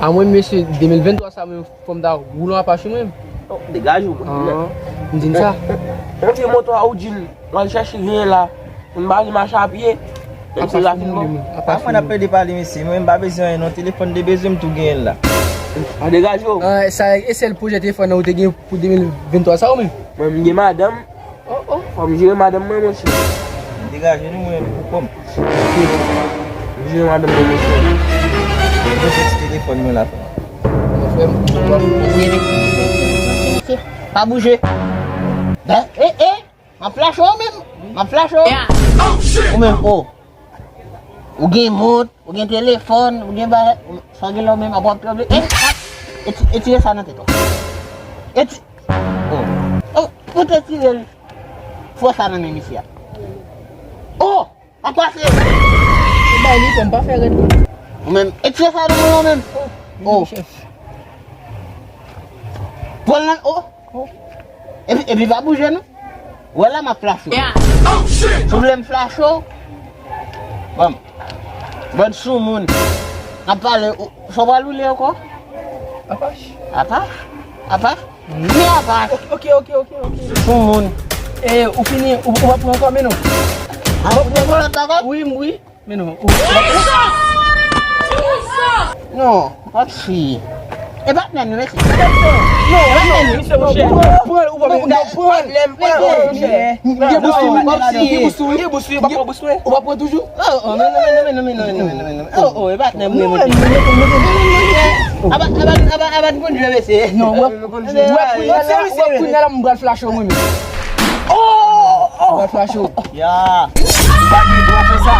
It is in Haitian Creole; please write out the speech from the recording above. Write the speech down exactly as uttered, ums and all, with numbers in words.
A mwen, mesye, de mil venntwa sa, mwen, fò m ta woule yon Apache, mwen. Oh, degaje w, mwen. Ah, m di n sa. Monte moto a, ou di m, w al chèche genyen la. M pa vle mache a pye. Menm si rapid, mwen. A mwen ap plede pale, mesye. Mwen, m pa bezwen anyen, non. Telefòn de bezwen, m tou genyen l la. A, degaje w. Ah, sa, e sèl pwojè telefòn nan ou te gen pou de mil venntwa sa, ou menm? Mwen, m gen madanm. Oh, oh, fò m jere madanm mwen, monchè. Degaje nou, mwen, pou kò m. M jere madanm mwen, monchè. Mwen jere ti telefòn mwen la, frè. Frè m, ou ap, ou ap rele. Pa bouje. Eh, eh, m ap flash ou menm. M ap flash ou. Ou menm, oh. Ou gen mont, ou gen telefòn, ou gen bagay, ou, sa gen lè ou menm ap wap tremble. Eh, e ti-, e tire sa nan tèt ou. E ti-, oh. Oh, ou te tire l. Fò sa nan men misye a. Oh, pa pase. Bay li, fò m pa fè rèd. Ou menm, e tire sa nan men ou menm. Oh. Chèf. Pran l nan, oh. Epi, epi pa bouje non. Wè la m ap flash ou. Si w vle m flash ou, bon, bann soumoun. N ap pale, ou, sa w pral woule ankò? Apache. Apache? Apache? Ki Apache? Ok, ok, ok, ok. Soumoun. E, ou fini, ou, ou pa pran ankò, men non. A, ou pran ankò lòt bagay? Wi, m, wi. Men non, ou, non, pa ti. E pa menm, mesye. Non, e pa menm. Misye, monchè. Pran, ou pa menm, non, pran. Pran, pran, monchè. Gen bous ou, gen bous ou, gen bous ou, gen bous ou. Ou pa pran toujou? Oh, oh, men non, men non, men non, men non. Oh, oh, e pa menm, mesye. Aba, aba, aba, aba, konn jwe, mesye. Non, w ap, w ap, w ap, kounye a la, m pral flash ou, mwen menm. Oh, oh. M pral flash ou. Ya. Ou pa gen dwa fè sa.